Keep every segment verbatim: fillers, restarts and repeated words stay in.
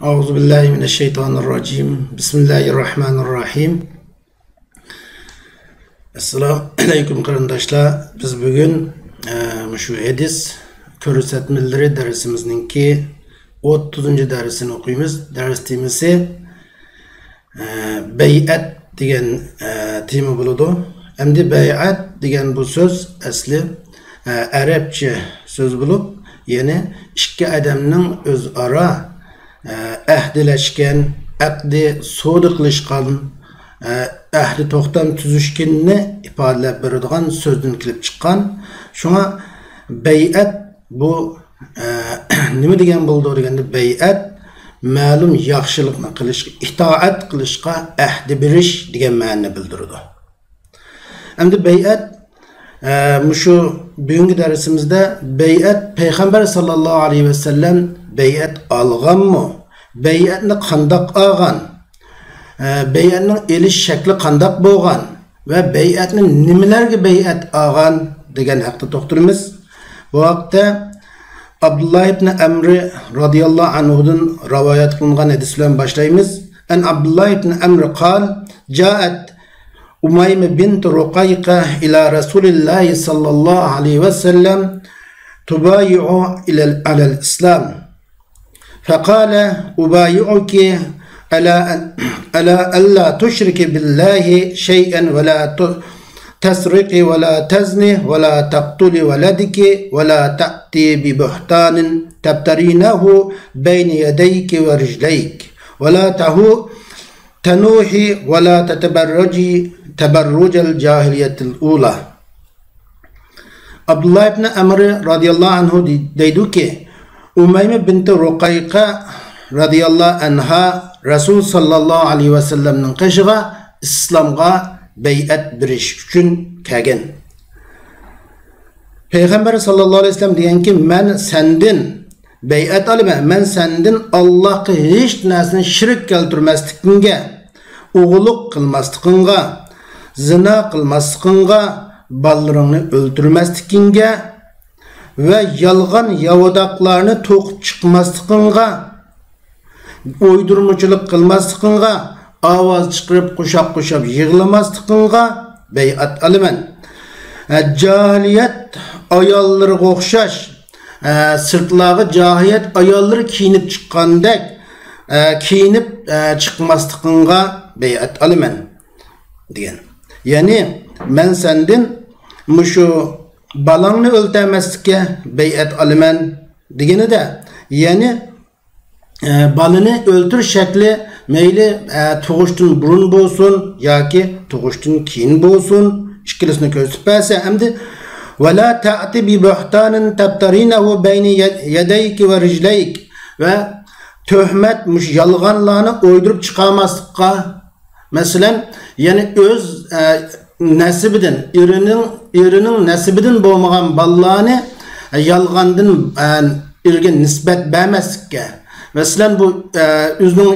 أعوذ بالله من الشيطان الرجيم. بسم الله الرحمن الرحيم. ئەسسالامۇ ئەلەيكۇم قېرىنداشلار. بىز بۈگۈن، ئە، مۇشۇ ھەدىس كۆرسەتمىلىرى دەرسىمىزنىڭكى ئوتتۇزىنچى دەرسىنى ئوقۇيمىز. دەرس تېمىسى، ئە، بەيئەت دېگەن، ئە، تېما بولىدۇ. ئەمدى بەيئەت دېگەن بۇ سۆز ئەسلى، ئە، ئەرەبچە سۆز بولۇپ، يەنى ئىككى ئادەمنىڭ ئۆزئارا، ئە، ئەھدىلەشكەن، ئەقدى سودا قىلىشقان، ئە، ئەھدى توختام تۈزۈشكىنىنى ئىپادىلەپ بېرىدىغان سۆزدىن كېلىپ چىققان. شۇڭا بەيئەت بۇ، ئە، نېمە دېگەن بولىدۇ دېگەندە، بەيئەت مەلۇم ياخشىلىقنى قىلىشقا، ئىتائەت قىلىشقا ئەھدە بېرىش دېگەن مەنىنى بىلدۈرىدۇ. ئەمدى بەيئەت، ئە، مۇشۇ بۈگۈنكى دەرسىمىزدە بەيئەت، پەيغەمبەر ساللاللاھۇ ئەلەيھى ۋەسەللەم بەيئەت ئالغانمۇ؟ بەيئەتنى قانداق ئالغان؟ ئە، بەيئەتنىڭ ئېلىش شەكلى قانداق بولغان؟ ۋە بەيئەتنى نېمىلەرگە بەيئەت ئالغان دېگەن ھەقتە توختىلىمىز. بۇ ھەقتە ئابدۇللا ئىبنى ئەمرى رازىياللاھۇ ئەنھۇدىن رىۋايەت قىلىنغان ھەدىس بىلەن باشلايمىز. عن عبد الله بن عمرو قال: جاءت أميمة بنت رقيقة إلى رسول الله صلى الله عليه وسلم تبايعه إلى، على الإسلام. فقال: أبايعك على أن، على ألا تشركي بالله شيئا ولا ت-، تسرقي ولا تزني ولا تقتلي ولدك ولا تأتي ببهتان تفترينه بين يديك ورجليك ولا تهو-، تنوحي ولا تتبرجي تبرج الجاهلية الأولى. ئابدۇللا ئىبنى ئەمر رازىياللاھۇ ئەنھۇ دەي-، دەيدۇكى، ئۇمەيمە بىنتى رۇقەيقە رازىياللاھۇ ئەنھا رەسۇل ساللاللاھۇ ئەلەيھى ۋەسەللەمنىڭ قېشىغا ئىسلامغا بەيئەت بېرىش ئۈچۈن كەلگەن. پەيغەمبەر ساللاللاھۇ ئەلەيھى ۋەسەللەم دېگەنكى، مەن سەندىن بەيئەت ئالىمەن، مەن سەندىن ئاللاھقا ھېچ نەرسىنى شېرىك كەلتۈرمەسلىكىڭگە، ئوغرىلىق قىلماسلىقىڭغا، زىنا قىلماسلىقىڭغا، بالىلىرىڭنى ئۆلتۈرمەسلىكىڭگە ۋە يالغان ياۋىداقلارنى توقۇپ چىقماسلىقىڭغا، ئويدۇرمىچىلىق قىلماسلىقىڭغا، ئاۋاز چىقىرىپ قوشاق قوشاپ يىغلىماسلىقىڭغا بەيئەت ئالىمەن. ئە، جاھىلىيەت ئاياللىرىغا ئوخشاش، ئە، سىرتلارغا جاھىلىيەت ئاياللىرى كىيىنىپ چىققاندەك، ئە، كىيىنىپ، ئە، چىقماسلىقىڭغا بەيئەت ئالىمەن، دېگەن. يەنى، مەن سەندىن مۇشۇ بالاڭنى ئۆلتۈرمەسلىككە بەيئەت ئالىمەن، دېگىنىدە، يەنى، ئە، بالىنى ئۆلتۈرۈش شەكلى مەيلى، ئە، تۇغۇشتىن بۇرۇن بولسۇن ياكى تۇغۇشتىن كېيىن بولسۇن، ئىككىلىسىنى كۆرسىتىپ بەرسە، ئەمدى، «ولا تأت ببهتان تفترينه بين يديك ورجليك» ۋە تۆھمەت، مۇشۇ يالغانلارنى ئويدۇرۇپ چىقارماسلىققا، مەسىلەن، يەنى ئۆز، ئە، نەسىبىدىن، ئېرىنىڭ، ئېرىنىڭ نەسىبىدىن بولمىغان بالىلارنى، ئە، يالغاندىن، ئە، ئېرىگە نىسبەت بەرمەسلىككە. مەسىلەن، بۇ، ئە، ئۆزىنىڭ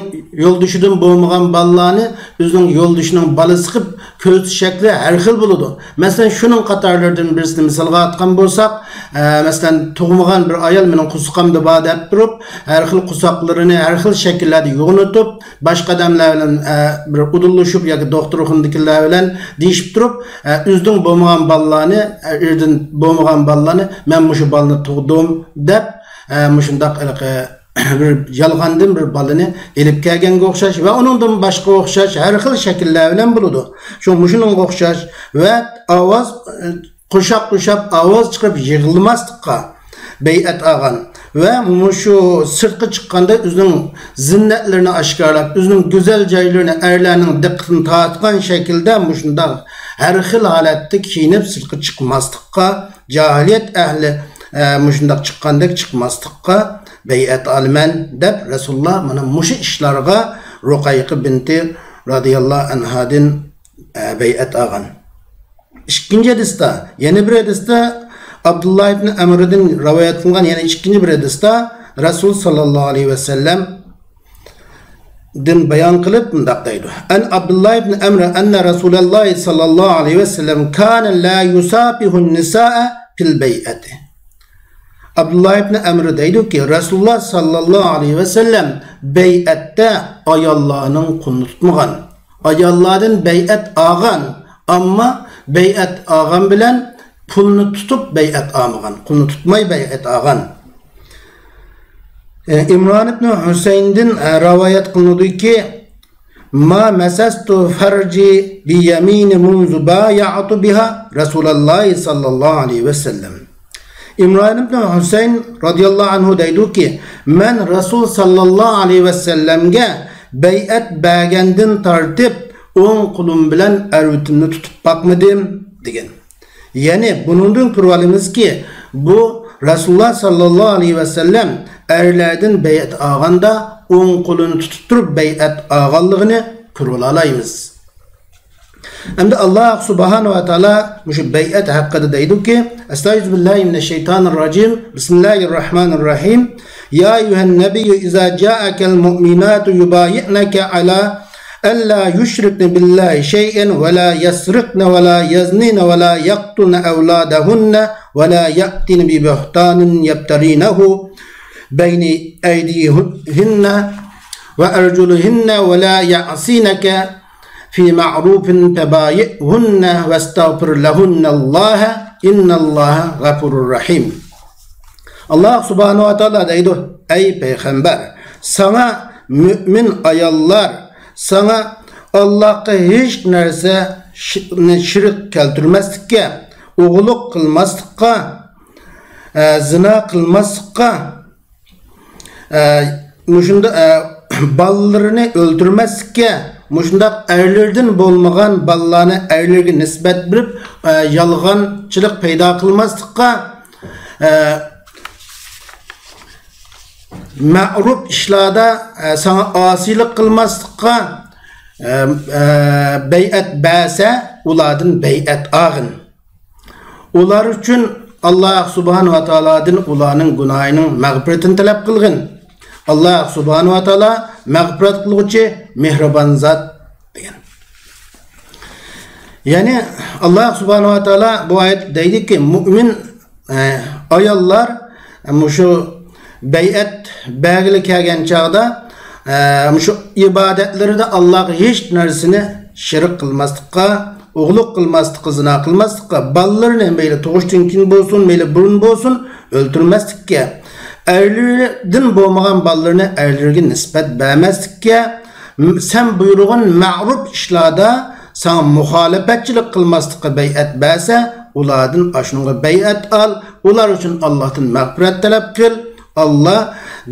يولدىشىدىن بولمىغان بالىلارنى ئۆزىنىڭ يولدىشىنىڭ بالىسى قىلىپ كۆرسىتىش شەكلى ھەر خىل بولىدۇ. مەسىلەن، شۇنىڭ قاتارلىرىدىن بىرسىنى مىسالغا ئاتقان بولساق، ئە، مەسىلەن، تۇغمىغان بىر ئايال مېنىڭ قورسىقىمدا بار دەپ تۇرۇپ، ھەر خىل قورساقلىرىنى ھەر خىل شەكىللەردە يوغىنىتىپ، باشقا ئادەملەر بىلەن، ئە، بىر ئۇدۇللىشىپ ياكى دوختۇرخانىدىكىلەر بىلەن دېيىشىپ تۇرۇپ، ئە، ئۆزىدىن بولمىغان بالىلارنى، ئە، ئېرىدىن بولمىغان بالىلارنى، «مەن مۇشۇ بالىنى تۇغدۇم» دەپ، ئە، مۇشۇنداق ھېلىقى بىر يالغاندىن بىر بالىنى ئېلىپ كەلگەنگە ئوخشاش ۋە ئۇنىڭدىن باشقا ئوخشاش ھەر خىل شەكىللەر بىلەن بولىدۇ. شۇ مۇشۇنىڭغا ئوخشاش ۋە ئاۋاز، ئە، قوشاق قوشاپ ئاۋاز چىقىرىپ يىغلىماسلىققا بەيئەت ئالغان ۋە مۇشۇ سىرتقا چىققاندا ئۆزىنىڭ زىننەتلىرىنى ئاشكارىلاپ، ئۆزىنىڭ گۈزەل جايلىرىنى ئەرلەرنىڭ دىققىتىنى تارتقان شەكىلدە مۇشۇنداق ھەر خىل ھالەتتە كىيىنىپ سىرتقا چىقماسلىققا، جاھىلىيەت ئەھلى، ئە، مۇشۇنداق چىققاندەك چىقماسلىققا بەيئەت ئالىمەن دەپ رەسۇلۇللا مانا مۇشۇ ئىشلارغا رۇقەيقە بىنتى رازىياللاھۇ ئەنھادىن، ئە، بەيئەت ئالغان. ئىككىنچى ھەدىستە، يەنە بىر ھەدىستە، ئابدۇللا ئىبن ئەمردىن رىۋايەت قىلىنغان يەنە ئىككىنچى بىر ھەدىستە رەسۇل ساللاللاھۇ ئەلەيھى ۋەسەللەمدىن بايان قىلىپ مۇنداق دەيدۇ: عن عبد الله بن عمرو أن رسول الله صلى الله عليه وسلم كان لا يصافح النساء في البيعة. ئابدۇللا ئىبنى ئەمر دەيدۇكى، رەسۇلۇللا ساللاللاھۇ ئەلەيھى ۋەسەللەم بەيئەتتە ئاياللارنىڭ قولىنى تۇتمىغان. ئاياللاردىن بەيئەت ئالغان، ئەمما بەيئەت ئالغان بىلەن پۇلنى تۇتۇپ بەيئەت ئالمىغان. پۇلنى تۇتماي بەيئەت ئالغان. ئە، ئىمران ئىبنى ھۈسەيندىن، ئە، رىۋايەت قىلىنىدۇكى، ما مسست فرجي بيمين منذ بايعت بها رسول الله صلى الله عليه وسلم. ئىمران ئىبنى ھۈسەين رازىياللاھۇ ئەنھۇ دەيدۇكى، مەن رەسۇل ساللاللاھۇ ئەلەيھى ۋەسەللەمگە بەيئەت بەرگەندىن تارتىپ ئوڭ قولۇم بىلەن ئەۋرىتىمنى تۇتۇپ باقمىدىم، دېگەن. يەنى بۇنىڭدىن كۆرۈۋالىمىزكى، بۇ رەسۇلۇللا ساللاللاھۇ ئەلەيھى ۋەسەللەم ئەرلەردىن بەيئەت ئالغاندا ئوڭ قولىنى تۇتۇپ تۇرۇپ بەيئەت ئالغانلىقىنى كۆرۈۋالالايمىز. ئەمدى ئاللاھ سۇبھانەھۇ ۋە تائالا مۇشۇ بەيئەت ھەققىدە دەيدۇكى، ئەستەئىزۇ بىللاھى مىنەش شەيتانىر راجىم. بىسمىللاھىر راھمانىر راھىم. يا أيها النبي إذا جاءك المؤمنات يبايعنك على ألا يشركن بالله شيئا ولا يسرقن ولا يزنين ولا يقتلن أولادهن ولا يأتين ببهتان يفترينه بين أيديهن وأرجلهن ولا يعصينك في معروف فبايعهن واستغفر لهن الله إن الله غفور رحيم. ئاللاھ سۇبھانەھۇ ۋە تائالا دەيدۇ، ئەي پەيغەمبەر، ساڭا مۆمىن ئاياللار ساڭا ئاللاھقا ھېچ نەرسە شى-، نى شېرىك كەلتۈرمەسلىككە، ئوغرىلىق قىلماسلىققا، ئە، زىنا قىلماسلىققا، ئە، مۇشۇنداق، ئە، بالىلىرىنى ئۆلتۈرمەسلىككە، مۇشۇنداق ئەرلىرىدىن بولمىغان بالىلارنى ئەرلىرىگە نىسبەت بېرىپ، ئە، يالغانچىلىق پەيدا قىلماسلىققا، ئە، مەرۇپ ئىشلاردا، ئە، ساڭا ئاسىيلىق قىلماسلىققا، ئە، ئە، بەيئەت بەرسە، ئۇلاردىن بەيئەت ئالغىن. ئۇلار ئۈچۈن ئاللاھ سۇبھانەھۇ ۋە تائالادىن ئۇلارنىڭ گۇناھىنىڭ مەغپىرىتىنى تەلەپ قىلغىن. ئاللاھ سۇبھانەھۇ ۋە تائالا مەغپىرەت قىلغۇچى، مېھرىبان زات، دېگەن. يەنى ئاللاھ سۇبھانەھۇ ۋە تائالا بۇ ئايەتتە دەيدۇكى، مۆمىن ئە، ئاياللار مۇشۇ بەيئەت بەرگىلى كەلگەن چاغدا، ئە، مۇشۇ ئىبادەتلىرىدە ئاللاھقا ھېچ نەرسىنى شېرىك قىلماسلىققا، ئوغرىلىق قىلماسلىققا، زىنا قىلماسلىققا، بالىلىرىنى مەيلى تۇغۇشتىن كېيىن بولسۇن، مەيلى بۇرۇن بولسۇن، ئۆلتۈرمەسلىككە، ئەرلىرىدىن بولمىغان بالىلىرىنى ئەرلىرىگە نىسبەت بەرمەسلىككە، سەن بۇيرۇغان مەرۇپ ئىشلاردا ساڭا مۇخالىپەتچىلىك قىلماسلىققا بەيئەت بەرسە، ئۇلاردىن ئاشۇنىڭغا بەيئەت ئال، ئۇلار ئۈچۈن ئاللاھتىن مەغپىرەت تەلەپ قىل. ئاللاھ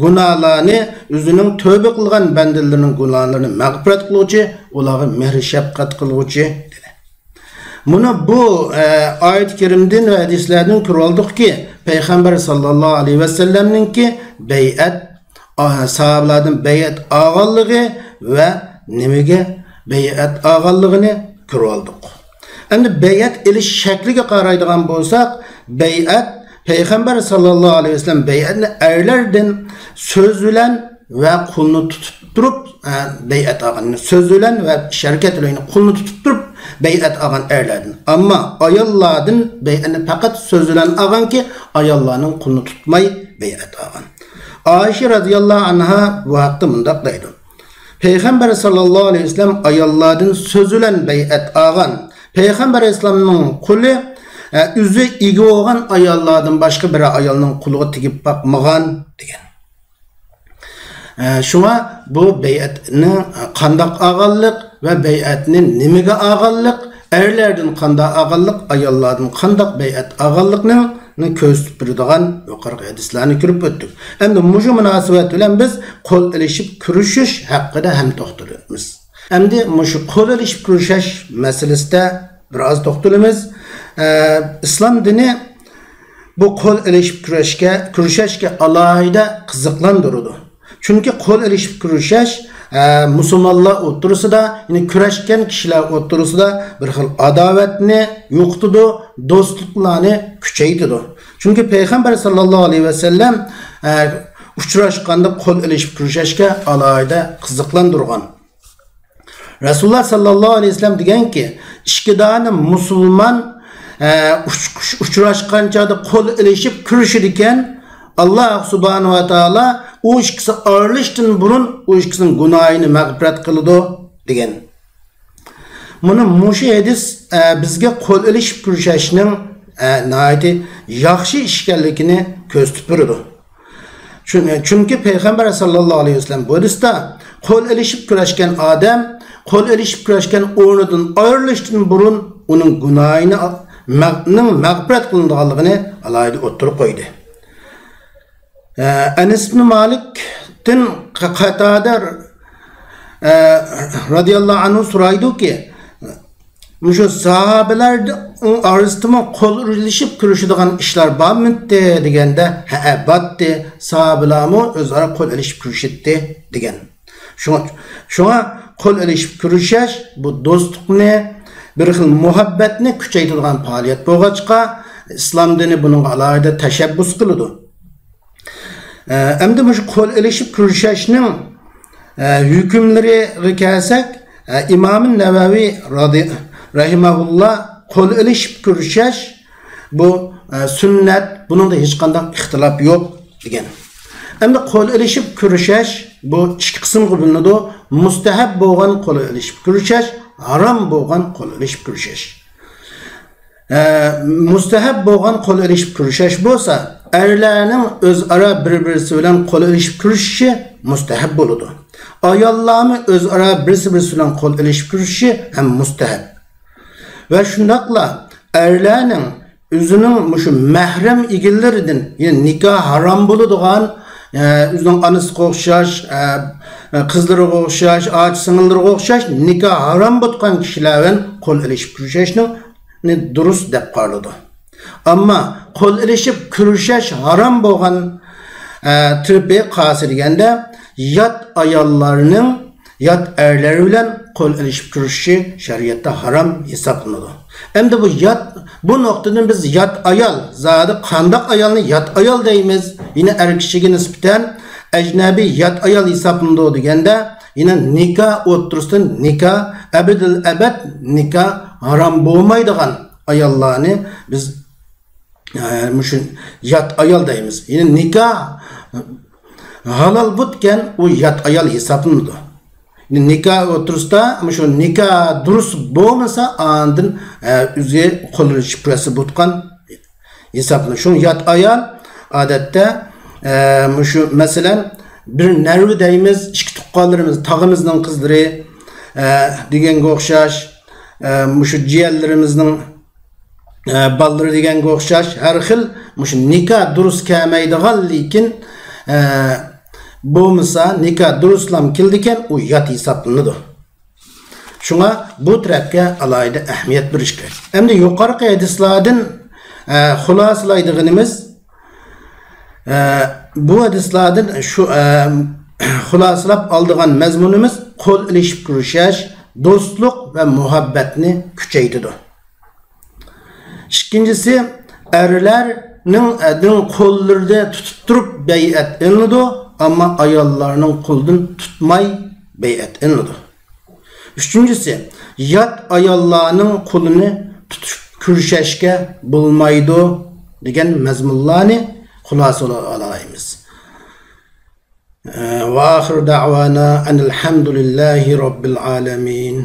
گۇناھلارنى، ئۆزىنىڭ تۆبە قىلغان بەندىلىرىنىڭ گۇناھلىرىنى مەغپىرەت قىلغۇچى، ئۇلارغا مېھرى شەپقەت قىلغۇچى، دېدى. مۇنۇ بۇ، ئە، ئايەت كەرىمدىن ۋە ھەدىسلەردىن كۆرۈۋالدۇقكى، پەيغەمبەر ساللاللاھۇ ئەلەيھى ۋەسەللەمنىڭكى بەيئەت، ئا، ساھابىلاردىن بەيئەت ئالغانلىقى ۋە نېمىگە بەيئەت ئالغانلىقىنى كۆرۈۋالدۇق. ئەمدى بەيئەت ئېلىش شەكلىگە قارايدىغان بولساق، بەيئەت پەيغەمبەر ساللاللاھۇ ئەلەيھى ۋەسەللەم بەيئەتنى ئەرلەردىن سۆز بىلەن ۋە قولنى تۇتۇپ تۇرۇپ، ئە، بەيئەت ئالغان. سۆز بىلەن ۋە ئىش ھەرىكەت بىلەن قولنى تۇتۇپ تۇرۇپ بەيئەت ئالغان ئەرلەردىن. ئەمما ئاياللاردىن بەيئەتنى پەقەت سۆز بىلەن ئالغانكى، ئاياللارنىڭ قولىنى تۇتماي بەيئەت ئالغان. ئائىشە رازىياللاھۇ ئەنھا بۇ ھەقتە مۇنداق دەيدۇ. پەيغەمبەر ساللاللاھۇ ئەلەيھى ۋەسەللەم ئاياللاردىن سۆز بىلەن بەيئەت ئالغان. پەيغەمبەر ئەلەيھىسسالامنىڭ قولى، ئە، ئۆزى ئىگە بولغان ئاياللاردىن باشقا بىرەر ئايالنىڭ قولىغا تېگىپ باقمىغان، دېگەن. ئە، شۇڭا بۇ بەيئەتنى قانداق ئالغانلىق ۋە بەيئەتنى نېمىگە ئالغانلىق، ئەرلەردىن قانداق ئالغانلىق، ئاياللاردىن قانداق بەيئەت ئالغانلىقنى كۆرسىتىپ بېرىدىغان يۇقىرىقى ھەدىسلەرنى كۆرۈپ ئۆتتۇق. ئەمدى مۇشۇ مۇناسىۋەت بىلەن بىز قول ئېلىشىپ كۆرۈشۈش ھەققىدە ھەم توختىلىمىز. ئەمدى مۇشۇ قول ئېلىشىپ كۆرۈشۈش مەسىلىسىدە بىر ئاز توختىلىمىز. ئە، ئىسلام دىنى بۇ قول ئېلىشىپ كۆرۈشكە، كۆرۈشۈشكە ئالاھىدە قىزىقلاندۇرىدۇ. چۈنكى قول ئېلىشىپ كۆرۈشۈش، ئە، مۇسۇلمانلار ئوتتۇرىسىدا، يەنى كۆرۈشكەن كىشىلەر ئوتتۇرىسىدا بىر خىل ئاداۋەتنى يوقىتىدۇ، دوستلۇقلارنى كۈچەيتىدۇ. چۈنكى پەيغەمبەر ساللاللاھۇ ئەلەيھى ۋەسەللەم، ئە، ئۇچراشقاندا قول ئېلىشىپ كۆرۈشۈشكە ئالاھىدە قىزىقلاندۇرغان. رەسۇلۇللا ساللاللاھۇ ئەلەيھى ۋەسەللەم دېگەنكى، ئىككى دانە مۇسۇلمان، ئە، ئۇچ-، ئۇچراشقان چاغدا قول ئېلىشىپ كۆرۈشىدىكەن، ئاللا سۇبھانەھۇ ۋە تائالا ئۇ ئىككىسى ئايرىلىشتىن بۇرۇن ئۇ ئىككىسىنىڭ گۇناھىنى مەغپىرەت قىلىدۇ، دېگەن. مانا مۇشۇ ھەدىس، ئە، بىزگە قول ئېلىشىپ كۆرۈشۈشنىڭ، ئە، ناھايىتى ياخشى ئىش ئىكەنلىكىنى كۆرسىتىپ بېرىدۇ. چۈن-، چۈنكى پەيغەمبەر ساللاللاھۇ ئەلەيھى ۋەسەللەم بۇ ھەدىستە قول ئېلىشىپ كۆرۈشكەن ئادەم قول ئېلىشىپ كۆرۈشكەن ئورنىدىن ئايرىلىشتىن بۇرۇن ئۇنىڭ گۇناھىنى مەغ-، نىڭ مەغپىرەت قىلىنىدىغانلىقىنى ئالاھىدە ئوتتۇرىغا قويدى. ئە، ئەنەس ئىبن مالىكتىن ق-، قاتادە، ئە، رازىياللاھۇ ئەنھۇ سورايدۇكى، مۇشۇ ساھابىلەر ئارىسىدىمۇ قول ئېلىشىپ كۆرۈشىدىغان ئىشلار بارمىدى دېگەندە، ھەئە، باتتى، ساھابىلارمۇ ئۆزئارا قول ئېلىشىپ كۆرۈشەتتى، دېگەن. شۇڭا، شۇڭا قول ئېلىشىپ كۆرۈشۈش بۇ دوستلۇقنى، بىر خىل مۇھەببەتنى كۈچەيتىدىغان پائالىيەت بولغاچقا، ئىسلام دىنى بۇنىڭغا ئالاھىدە تەشەببۇس قىلىدۇ. ئە، ئەمدى مۇشۇ قول ئېلىشىپ كۆرۈشۈشنىڭ، ئە، ھۆكۈملىرىگە كەلسەك، ئە، ئىمام نەۋەۋى رازى-، رەھىمەھۇللا قول ئېلىشىپ كۆرۈشۈش بۇ، ئە، سۈننەت، بۇنىڭدا ھېچقانداق ئىختىلاپ يوق، دېگەن. ئەمدى قول ئېلىشىپ كۆرۈشۈش بۇ ئىككى قىسىمغا بۆلۈنىدۇ. مۇستەھەب بولغان قول ئېلىشىپ كۆرۈشۈش، ھارام بولغان قول ئېلىشىپ كۆرۈشۈش. ئە، مۇستەھەب بولغان قول ئېلىشىپ كۆرۈشۈش بولسا، ئەرلەرنىڭ ئۆزئارا بىر-بىرسى بىلەن قول ئېلىشىپ كۆرۈشۈشى مۇستەھەب بولىدۇ. ئاياللارمۇ ئۆزئارا بىرسى-بىرسى بىلەن قول ئېلىشىپ كۆرۈشۈشى ھەم مۇستەھەب. ۋە شۇنداقلا ئەرلەرنىڭ ئۆزىنىڭ مۇشۇ مەھرەم ئىگىلىرىدىن، يەنى نىكاھ ھارام بولىدىغان، ئە، ئۆزىنىڭ ئانىسىغا ئوخشاش، ئە، قىزلىرىغا ئوخشاش، ئاچا-سىڭىللىرىغا ئوخشاش نىكاھ ھارام بولغان كىشىلەر بىلەن قول ئېلىشىپ كۆرۈشۈشنى دۇرۇس دەپ قارىلىدۇ. ئەمما قول ئېلىشىپ كۆرۈشۈش ھارام بولغان، ئە، تەرىپى قايسى دېگەندە، يات ئاياللارنىڭ يات ئەرلەر بىلەن قول ئېلىشىپ كۆرۈشۈشى شەرىئەتتە ھارام ھېسابلىنىدۇ. ئەمدى بۇ يات، بۇ نۇقتىدىن بىز يات ئايال، زادى قانداق ئايالنى يات ئايال دەيمىز؟ يەنە ئەر كىشىگە نىسبەتەن ئەجنەبىي يات ئايال ھېسابلىنىدۇ دېگەندە، يەنە نىكاھ ئوتتۇرىسىدىن نىكاھ، ئەبەدىل ئەبەد نىكاھ ھارام بولمايدىغان ئاياللارنى بىز، ئە، مۇشۇ يات ئايال دەيمىز. يەنى نىكاھ ھالال بوپكەن، ئۇ يات ئايال ھېسابلىنىدۇ. نىكاھ ئوتتۇرىسىدا مۇشۇ نىكاھ دۇرۇس بولمىسا، ئاندىن، ئە، ئۆزى قول ئېلىشىپ كۆرۈشسە بولىدىغان ھېسابلىنىدۇ. شۇڭا يات ئايال ئادەتتە، ئە، مۇشۇ مەسىلەن، بىر نەۋرە دەيمىز، ئىككى تۇغقانلىرىمىز، تاغىمىزنىڭ قىزلىرى، ئە، دېگەنگە ئوخشاش، ئە، مۇشۇ جىيەنلىرىمىزنىڭ ئە، بالىلىرى دېگەنگە ئوخشاش ھەر خىل مۇشۇ نىكاھ دۇرۇس كەلمەيدىغان، لېكىن، ئە، بولمىسا نىكاھ دۇرۇسلام كېلىدىكەن، ئۇ يات ھېسابلىنىدۇ. شۇڭا بۇ تەرەپكە ئالاھىدە ئەھمىيەت بېرىش كېرەك. ئەمدى يۇقىرىقى ھەدىسلاردىن، ئە، خۇلاسىلايدىغىنىمىز، ئە، بۇ ھەدىسلاردىن شۇ، ئە، خۇلاسىلاپ ئالىدىغان مەزمۇنىمىز، قول ئېلىشىپ كۆرۈشۈش دوستلۇق ۋە مۇھەببەتنى كۈچەيتىدۇ. ئىككىنچىسى، ئەرلەرنىڭ، ئەرنىڭ قوللىرىدا تۇتۇپ تۇرۇپ بەيئەت ئېلىنىدۇ، ئەمما ئاياللارنىڭ قولىدىن تۇتماي بەيئەت ئېلىنىدۇ. ئۈچىنچىسى، يات ئاياللارنىڭ قولىنى تۇتۇپ كۆرۈشۈشكە بولمايدۇ دېگەن مەزمۇنلارنى خۇلاسىلاپ ئالالايمىز. ئە، ۋە ئاخىر دەۋانا ئەنىل ھەمدۇلىللاھى رەببىل ئالەمىن.